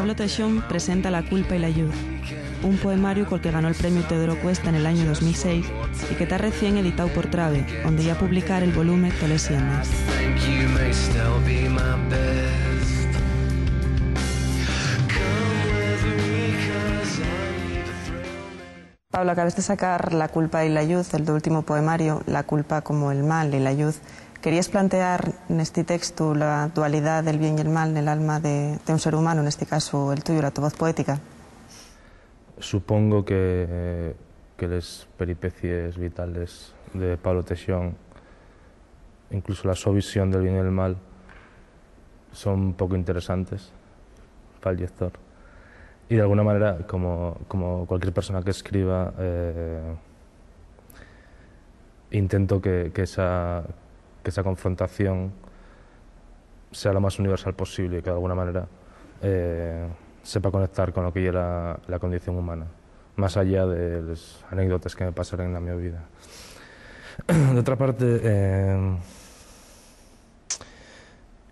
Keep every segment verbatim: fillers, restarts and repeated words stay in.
Pablo Teixón presenta La culpa y la lluz, un poemariu col que ganó'l premiu Teodoro Cuesta nel añu dos mil seis y que ta recién editáu por Trabe, onde yá publicar el volume Toles siendes. Pablo, acabes de sacar La culpa y la lluz, el tu últimu poemariu, La culpa como el mal y la lluz. ¿Queríes plantear nesti textu la dualidá del bien y el mal nel alma de, de un ser humanu, nesti casu el tuyo, la to voz poética? Supongo que, que les peripecies vitales de Pablo Teixón, incluso la so visión del bien y el mal, son poco interesantes pal llector. Y d'alguna manera, como, como cualquier persona que escriba, eh, intento que, que esa, que esa confrontación sea lo más universal posible, que d'alguna manera, eh, sepa conectar con lo que ye la, la condición humana, más allá de les anécdotes que me pasaron na mio vida. D'otra parte, eh,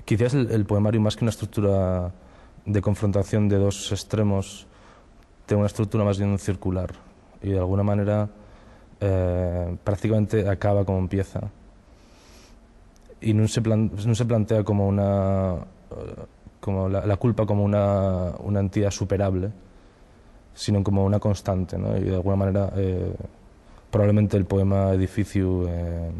quiciás el, el poemariu, más que una estructura de confrontación de dos estremos, ten una estructura más bien circular y, d'alguna manera, eh, prácticamente acaba como empieza. Y nun se plan-, nun se plantea como una, eh, como la, la culpa como una, una entidá superable, sino como una constante, ¿no? Y, d'alguna manera, eh, probablemente el poema Edificiu, eh,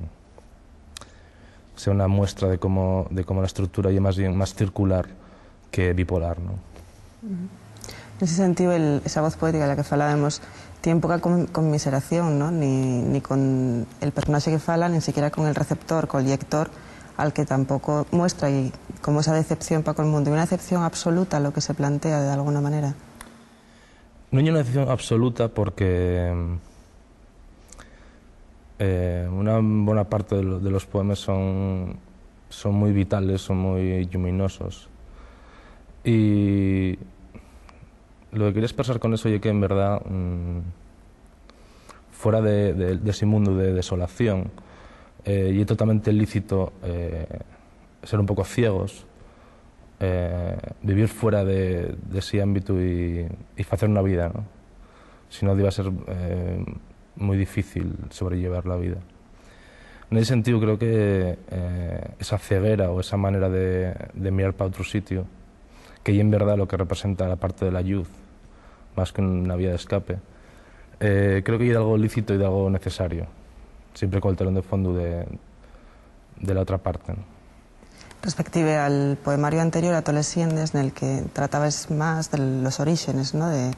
sea una muestra de cómo, de cómo la estructura ye más bien más circular que bipolar, ¿no? Nesi sentíu, el, esa voz poética de la que falábemos tien poca con-, conmiseración, ¿no? Ni, ni con el personaxe que fala, nin siquiera con el receptor, col llector, al que tampoco muestra y como esa decepción pa col mundu. Y una decepción absoluta lo que se plantea de alguna manera. Nun ye una decepción absoluta porque, eh, una bona parte de, lo- de los poemes son, son mui vitales, son mui lluminosos. Y lo que quería expresar con eso ye que, en verdá, mm, fuera de, de, de ese mundo de desolación, eh, ye totalmente lícito, eh, ser un poco ciegos, eh, vivir fuera de, de ese ámbito y, y facer una vida, ¿no? Si no, iba a ser, eh, muy difícil sobrellevar la vida. En ese sentido, creo que, eh, esa ceguera o esa manera de, de mirar pa otro sitio, que ye en verdad lo que representa la parte de la lluz, más que una vía de escape, eh, creo que ye algo lícito y algo necesario, siempre con el telón de fondo de, de la otra parte, ¿no? Respective al poemariu anterior, A Toles siendes, nel que tratabes más de los oríxenes, ¿no? De,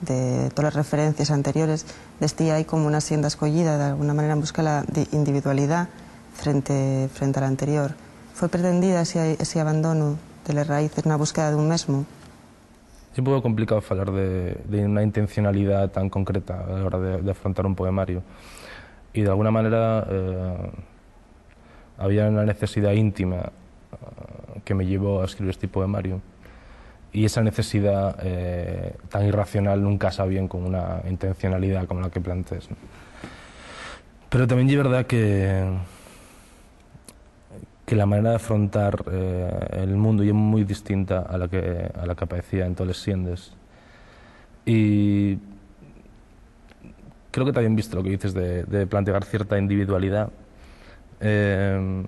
de toles referencies anteriores, d'esti hai como una sienda escoyida, d'alguna manera, en busca la di-, individualidá frente, frente al anterior. ¿Fue pretendida esi, esi abandonu de les raíces na búsqueda d'un mesmu? Ye un poco complicado falar de, de una intencionalidá tan concreta a la hora de, de afrontar un poemariu. Y, d'alguna manera, eh, había una necesidá íntima, eh, que me llevó a escribir este poemariu. Y esa necesidá, eh, tan irracional nun casa bien con una intencionalidá como la que plantees, ¿no? Pero tamién ye verdá que, que la manera d'afrontar, eh, el mundu ye mui distinta a la que, a la que apaecía en Toles siendes. Y creo que ta bien visto lo que dices de, de plantear cierta individualidá, eh,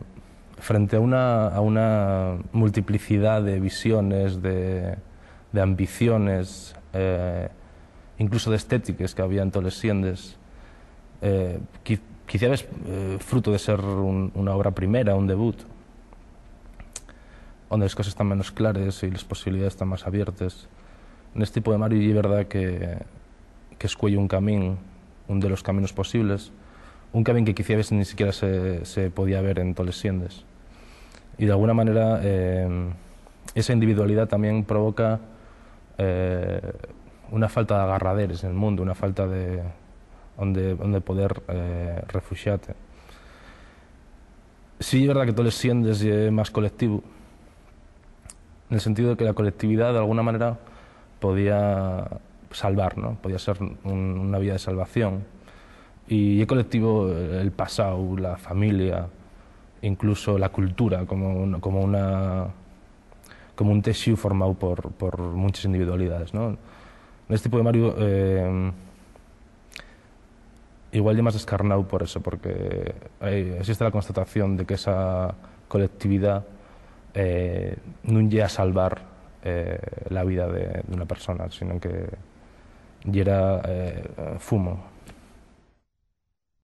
frente a una, a una multiplicidá de visiones, de, de ambiciones, eh, incluso d'estétiques que había en Toles siendes. Eh, qui-, quiciabes, eh, fruto de ser un, una obra primera, un debut, onde les coses tán menos clares y les posibilidaes tán más abiertes. Nesti poemariu ye verdá que, que escueyo un camín, un de los caminos posibles, un camín que quiciabes ni siquiera se, se podía ver en Toles siendes. Y, d'alguna manera, eh, esa individualidá tamién provoca, eh, una falta d'agarraderes nel mundu, una falta de onde, onde poder, eh, refuxiate. Sí, ye verdá que Toles siendes ye más colectivu, nel sentido de que la colectividá, d'alguna manera, podía salvar, ¿no? Podía ser un, una vía de salvación. Y ye colectivo el pasáu, la familia, incluso la cultura, como un, como una, como un texíu formao por, por munches individualidades, ¿no? Nesti poemariu, eh, igual ye más descarnao por eso, porque hai, existe la constatación de que esa colectividá, eh, nun ye a salvar, eh, la vida de, d'una persona, sino que yera, eh, fumo.